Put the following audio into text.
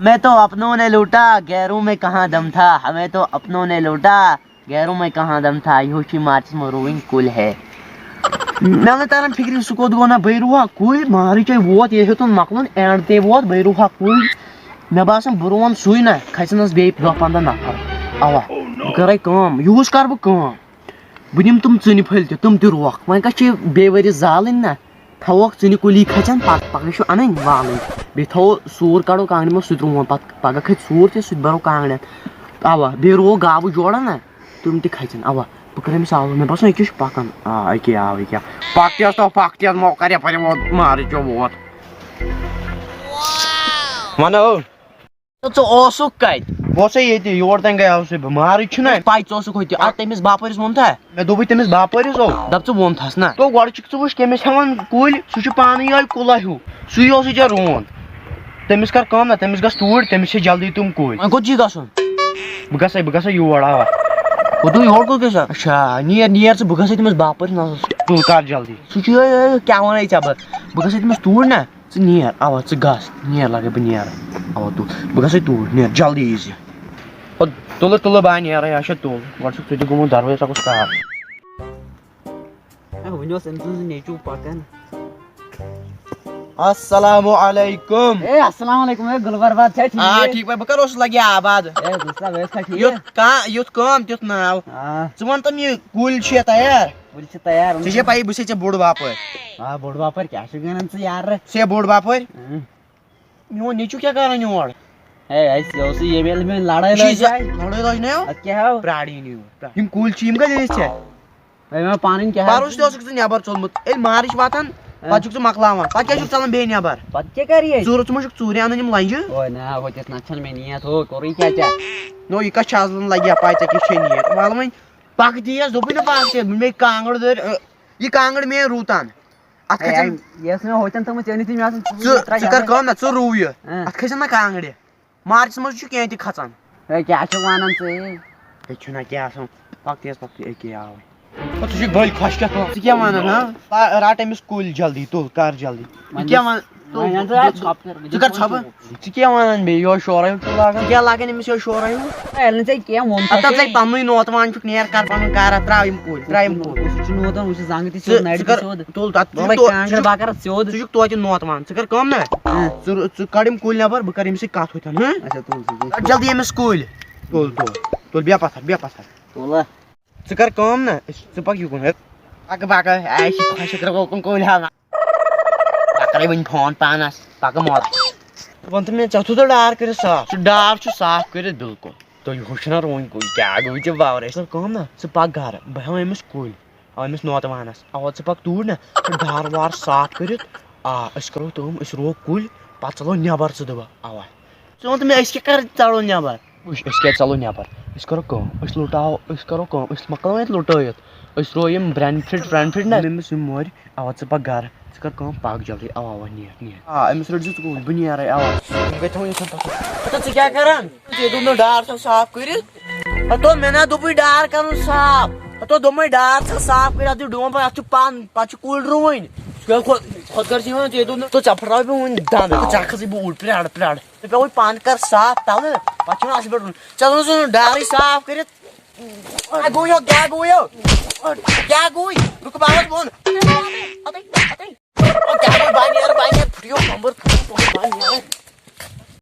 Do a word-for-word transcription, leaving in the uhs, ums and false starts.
ہمیں تو اپنوں نے لوٹا، غیروں میں کہاں دم تھا، ہمیں تو اپنوں نے لوٹا، غیروں میں کہاں دم تھا، یہو چھی مارچس منٛز رُوٕنۍ کُلۍ ہے۔ مےٚ نہٕ تران فِکرِ، سُہ کوٚت گوٚو نہ، بٔے رُوہا کُلۍ، مارٕچ ہے ووت، یہِ ہیوٚتُن مۄکلُن، اینڈ تہِ ووت، بٔے رُوہا کُلۍ۔ مےٚ باسان، بہٕ رُوَن سُے نہ، کھژنَس بیٚیہِ دَہ پنٛداہ نفر۔ اَوا، بہٕ کَرَے کٲم، یِہُس کَرٕ بہٕ کٲم۔ بہٕ نِمہٕ تِم ژٕنہِ پھٔلۍ تہِ، تِم تہِ رُوَکھ۔ وۄنۍ کَتھ چھِ بیٚیہِ ؤرِیَس زالٕنۍ نہ؟ تھاووکھ ژٕنہِ کُلی کھژن، پتہٕ پگہہ چھُ انٕنۍ والٕنۍ۔ بیٚیہِ تھاوو سوٗر کڑو کانٛگرِ منٛز، سُہ تہِ رُوون پتہٕ، پگہہ کھژِ سوٗر تہِ، سُہ تہِ برو کانٛگرٮ۪ن۔ اوا، بیٚیہِ رُوو گاوٕ جوڑا نہ، تِم تہِ کھژن۔ اوا، بہٕ کرٕ أمِس آلو، مےٚ باسان، یہِ کیٛاہ چھُ پکان۔ آ، أکے آو، أکے آو۔ پکھ تہِ حظ تو، پکھ تہِ حظ، مو کر یپٲرۍ ووت، مارٕچ ووت۔ ونو۔ ژٕ اوسُکھ کتہِ؟ بہٕ اوسے ییٚتہِ، یور تام گٔیاوُس بہٕ، مارٕچ چھُنہ۔ پَے ژٕ اوسُکھ ہوٚتہِ، اَتھ تٔمِس باپٲرِس ووٚن تھا؟ مےٚ دوٚپُے تٔمِس باپٲرِس او۔ دَپ ژٕ ووٚن تھَس نہ۔ تو گۄڈٕ چھُکھ ژٕ وٕچھ کٔمِس ہٮ۪وان کُلۍ، سُہ چھُ پانہٕ یِہوٚے کُلہ ہیوٗ۔ سُے اوسُے ژےٚ رُوُن۔ تٔمِس کر کٲم نہ، تٔمِس گژھ توٗرۍ، تٔمِس چھِ جلدی تِم کُلۍ۔ وۄنۍ کوٚت چھُے گژھُن؟ بہٕ گژھے، بہٕ گژھے یور، اوا۔ کوٚت یور کوٚت گژھان؟ اچھا، نیر، نیر ژٕ، بہٕ گژھے تٔمِس باپٲرِس نظر۔ تُل کر جلدی۔ سُہ چھُ یِہوٚے، یِہوٚے، کیٛاہ وَنَے ژےٚ بہٕ؟ بہٕ گژھے تٔمِس توٗرۍ نہ۔ ژٕ نیر، اوا، ژٕ گژھ، نیر لگے بہٕ نیرٕ۔ اوا، تُل، بہٕ گژھے توٗرۍ، نیر، جلدی یی زِ۔ او، تُلہٕ، تُلہٕ، بہٕ ہا نیرے، اچھا، تُل، گۄڈٕ چھُکھ ژٕ تہِ گوٚمُت دروازٕ، ژےٚ کُس کار؟ اے، وُنہِ اوس أمۍ سُنٛد نیٚچوٗ پکان۔ السلام علیکم۔ اے، السلام علیکم، اے، گُلبر باد، چھا ٹھیٖک؟ آ، ٹھیٖک پٲٹھۍ، بہٕ کر اوسُس لگیا آباد۔ اے، گُلشن صٲب، ٲسۍ کھا ٹھیٖک؟ یُتھ کا-، یُتھ کٲم، تیُتھ ناو۔ آ۔ ژٕ وَن تہٕ مےٚ، یہِ کُلۍ چھِ تیار؟ کُلۍ چھِ تیار، ژےٚ چھےٚ پَیی، بہٕ چھُسے ژےٚ بوٚڑ باپٲرۍ۔ آ، بوٚڑ باپٲرۍ، کیٛاہ چھُکھ وَنان ژٕ یارٕ؟ ژےٚ بوٚڑ باپٲرۍ؟ اۭں۔ میون نیٚچوٗ کیٛاہ کران یور؟ ہے، اَسہِ اوس یہِ ییٚمہِ ییٚلہِ مےٚ لڑٲے یہِ چھِ لٔج زِ-، یہِ۔ لڑٲے لٔج نہ؟ اَدٕ کیٛاہ ہاو؟ پرٛاڑ یہِ نیوٗر، پرٛاڑ۔ یِم کُلۍ چھِ، یِم کَتہِ أنِتھ ژےٚ؟ ہے، مےٚ پَنٕنۍ کیٛاہ پَرُس تہِ اوسُکھ ژٕ نٮ۪بر ژوٚلمُت۔ ییٚلہِ مارٕچ واتان، ہاں۔ پَتہٕ چھُکھ ژٕ مۄکلاوان۔ پَتہٕ کیٛازِ چھُکھ ژَلان بیٚیہِ نٮ۪بر؟ پَتہٕ کیٛاہ کَرِ یہِ؟ ژٕ روٗدمُت چھُکھ ژوٗرِ اَنان یِم لَنجہِ؟ اوے نہ، ہُتٮ۪تھ نہ چھَنہٕ مےٚ نیت، ہُہ کوٚرُے کیٛاہ ژےٚ؟ نو، یہِ کَتھ چھِ آز لَگہِ یا پَے ژےٚ کیٛاہ چھے نیت؟ وَلہٕ وۄنۍ، پَکھ دِیَس، دوٚپُے نہ پَکھ ژےٚ، مےٚ کانٛگٕر دٲرۍ، یہِ کانٛگٕر مے روٗتَن۔ اَتھ ہے، کھَسن۔ یۄس مےٚ ہوٚتٮ۪ن تھٲومٕژ، ژےٚ أنِتھ مےٚ آسان ژٕ، ژٕ کر کٲم نہ، ژٕ رُو یہِ۔ اَتھ کھَسن نہ کانٛگرِ۔ مارچَس منٛز چھُ کینٛہہ تہِ کھَسان۔ ہے، کیٛاہ چھُکھ وَنان ژٕ؟ ہے، چھُنہ کینٛہہ آسان۔ پَکھ تیز پَکھ، یہِ أکی آوٕے۔ او، ژٕ چھُکھ بٔلۍ خۄش کیٛاہ تُل؟ ژٕ کیٛاہ وَنان، ہا؟ پا-، رَٹ أمِس کُلۍ جلدی، تُل، کر جلدی۔ یہِ وۄنۍ کیٛاہ دِس-، وَن-، تُل، وۄنۍ اَن ژٕ اَتھ ژٕ، ژھۄپہٕ کٔرِتھ، ژٕ کر ژھۄپہٕ؟ ژٕ کیٛاہ وَنان بیٚیہِ؟ یورٕ شورے ہیوٗ چھُکھ لاگان۔ ژٕ کیٛاہ لاگان أمِس یورٕ شورے ہیوٗ؟ ہے، ییٚلہِ نہٕ ژےٚ کینٛہہ ووٚن اَدٕ تَتھ تَتھ ژَے ژےٚ پَننُے نوتہٕ وان چھُکھ، نیر کر پَنُن کار، اَتھ ترٛاو یِم کُلۍ، ترٛاو یِم کُلۍ۔ سُہ چھُ نوتہٕ وان، وٕچھ ژٕ زنٛگہٕ تہِ ژٕ، سیوٚد، نَرِ ژٕ تہِ کر، سیوٚد۔ تُل تَتھ، وَلَے ژٕ، ژٕ کانٛگٕر چھُکھ، بَکَر سیوٚد۔ ژٕ چھُکھ توتہِ نوتہٕ وان، ژٕ کر کٲم نہ۔ اۭں۔ ژٕ، ژٕ کڑ یِم کُلۍ نٮ۪بر، بہٕ کر ییٚمِس سۭتۍ کَتھ ہُتٮ۪ن، ہہ؟ اچھا، تُل ژٕ، تُل۔ کڑ جلدی ییٚمِس کُلۍ۔ تُل، تُل، تُل، بیٚہہ پَتھر، بیٚہہ پَتھر۔ تُل ہا۔ ژٕ کر کٲم نہ، أسۍ، ژٕ پَکھ یُکُن، ہے۔ پَکہٕ، پَکہٕ، اَسہِ چھِ خۄشِک رَبو کُن کُلۍ ہاوان۔ پَکرَے وۄنۍ فون پانَس، پَکہٕ مۄلہٕ۔ وَن تہٕ مےٚ، ژےٚ تھوٚوتھٕ ڈار کٔرِتھ صاف؟ سُہ ڈار چھُ صاف کٔرِتھ بِلکُل۔ تُہۍ وٕچھِو نہ رُوٕنۍ کُلۍ کیٛاہ گوٚو یہِ وَورَے۔ ژٕ کر کٲم نہ، ژٕ پَکھ گَرٕ، بہٕ ہٮ۪مہٕ أمِس کُلۍ۔ آ، أمِس نوتہٕ وانَس۔ اَوا، ژٕ پَکھ توٗرۍ نہ، ژٕ ڈار وار صاف کٔرِتھ۔ آ، أسۍ کَرو کٲم، أسۍ رُوو کُلۍ، پَتہٕ ژَلو نٮ۪بَر ژٕ تہٕ بہٕ۔ اَوا۔ ژٕ وَن تہٕ مےٚ، أسۍ کیٛاہ کَرو، ژَلو نٮ۪بَر؟ وٕچھ، أسۍ کیٛازِ ژَلو نٮ۪بَر؟ أسۍ کَرو کٲم، أسۍ لُٹاوو، أسۍ کَرو کٲم، أسۍ مۄکلاوو ییٚتہِ لُٹٲیِتھ۔ أسۍ رُوو یِم برٛٮ۪نٛڈ فِرٛٹ، فرٛٮ۪نٛڈ فِرٛٹ نہ۔ أمِس یِم مورِ، اَوا، ژٕ پَکھ گَرٕ، ژٕ کَر کٲم، پَکھ جلدی، اَوا، اَوا، نیر، نیر۔ آ، أمِس رٔٹۍ زِ ژٕ گوٚو، بہٕ نیرَے، اَوا۔ یِم گٔے تھاوٕنۍ یِتھَن پٲٹھۍ۔ ہَتو، ژٕ کیٛاہ کَران؟ ژےٚ دوٚپ نہٕ ڈار ژھٕن صاف کٔرِتھ۔ ہَتو، مےٚ نہ دوٚپُے ڈار کَرُن صاف۔ ہَتو، دوٚپمَے ڈار ژھٕن صاف کٔرِتھ، اَتھ چھُ ڈوٗن پَتہٕ، اَتھ چھُ پَن، پَتہٕ چھِ کُلۍ رُوٕنۍ۔ ژٕ کیٛاہ خۄ-، خۄد غرضی وَنان، ژےٚ دوٚپ نہٕ، ژٕ ژےٚ پھٕٹراوَے بہٕ وٕنۍ دَنٛد، ژٕ ژےٚ کھَسٕے بہٕ اوٗرۍ، پرٛاڑ، پرٛاڑ۔ ژےٚ پیوٚوُے پَن کَر صاف تَلہٕ، پَتہٕ چھُنہٕ اَصٕل پٲٹھۍ رُوُن۔ ژےٚ دوٚپ نہٕ ژٕ ڈارٕے صاف کٔرِتھ۔ آ، گوٚو یو، کیٛاہ گوٚو یو؟ کیٛاہ گوٚو؟ رُکہٕ بہٕ آوَس بۄن۔ اَتے، اَتے۔ او، کیٛاہ گوٚو؟ بہٕ نیرٕ، بہٕ نیرٕ، پھُٹیو کمبر، پھُٹیو کمبر، بہٕ نیرٕ۔